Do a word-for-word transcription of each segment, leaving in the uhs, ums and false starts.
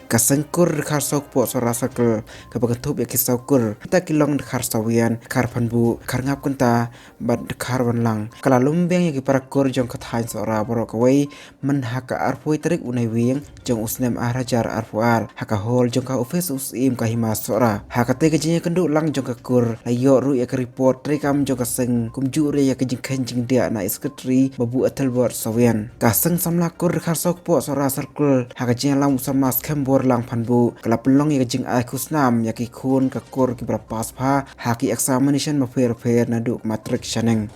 Ka seng kur Dkhar Sawkpoh Sohra Circle kaba kynthup ïa ki saw kur, kita ki long Dkhar Sawian, Dkhar Phanbuh, Dkhar Ngap Kynta bad Dkhar Wanlang, ka la lum biang ïa ki para kur jong ka thaiñ Sohra baroh kawei, myn ha ka arphew tarik u Naiwieng jong u snem ar hajar arphew ar, ha ka hall jong ka ophis u Syiem ka Hima Sohra. Ha katei ka jingïakynduh lang jong ka kur, la ïoh ruh ïa ka report treikam jong ka seng, kumjuh ruh ïa ka jingkheiñ jingdiah na i secretary Babu Ethelbert Sawian. Ka seng samla kur Dkhar Sawkpoh Sohra Circle, ha ka jingïalam u samla Skhem Borlang Phanbuh, ka la pynlong ïa ka jingai khusnam ïa ki khun ka kur kiba la pass bha ha ki examination bapher bapher naduh ka matrik shaneng.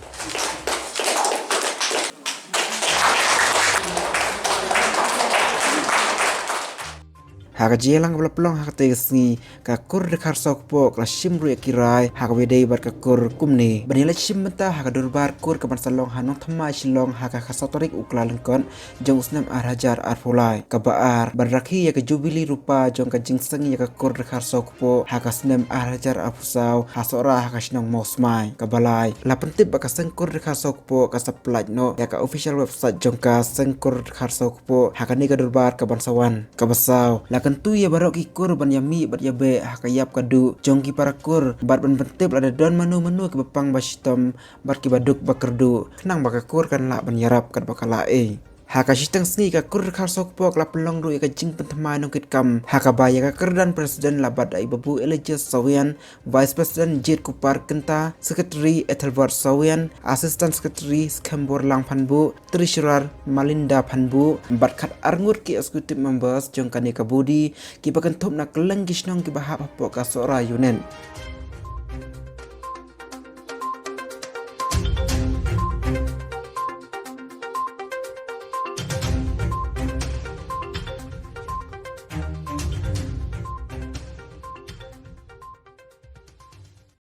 Ha ka jingïalang kaba la pynlong ha katei ka sngi, ka kur Dkhar Sawkpoh ka la shim ruh ïa ki rai ha kaba ïadei bad ka kur kumne: ban ïaleit shim bynta ha ka durbar kur kaban sa long ha Nongthymmai Shillong ha ka khatsaw tarik u Kyllalyngkot jong u snem ar hajar arphew lai. Kaba ar, ban rakhe ïa ka jubili rupa jong ka jingseng ïa ka kur Dkhar Sawkpoh ha ka snem ar hajar arphew saw ha Sohra ha ka shnong Mawsmai. Kaba lai, la pyntip ba ka seng kur Dkhar Sawkpoh ka sa pyllait noh ïa ka official website jong ka seng kur Dkhar Sawkpoh ha kane ka durbar kaban sa wan. Kaba saw, la kyntu ïa baroh ki kur ban ïamih bad ïabeh ha ka ïap ka duh jong ki para kur bad ban pyntip lada don mano mano kiba pang ba shitom bad kiba duk ba kyrduh, khnang ba ka kur kan lah ban ïarap katba ka lah ei. Ha ka shiteng sngi, ka kur Dkhar Sawkpoh ka la pynlong ruh ïa ka jingpynthymmai nongkitkam, ha kaba ïa ka kyrdan president la bat da i Babu Eligius Sawian, vice president Jied Kupar Kynta, secretary Ethelbert Sawian, assistant secretary Skhem Borlang Phanbuh, treasurer Malinda Phanbuh bad khatar ngut ki executive members jong kane ka body, kiba kynthup na kylleng ki shnong kiba hap hapoh ka Sohra unit.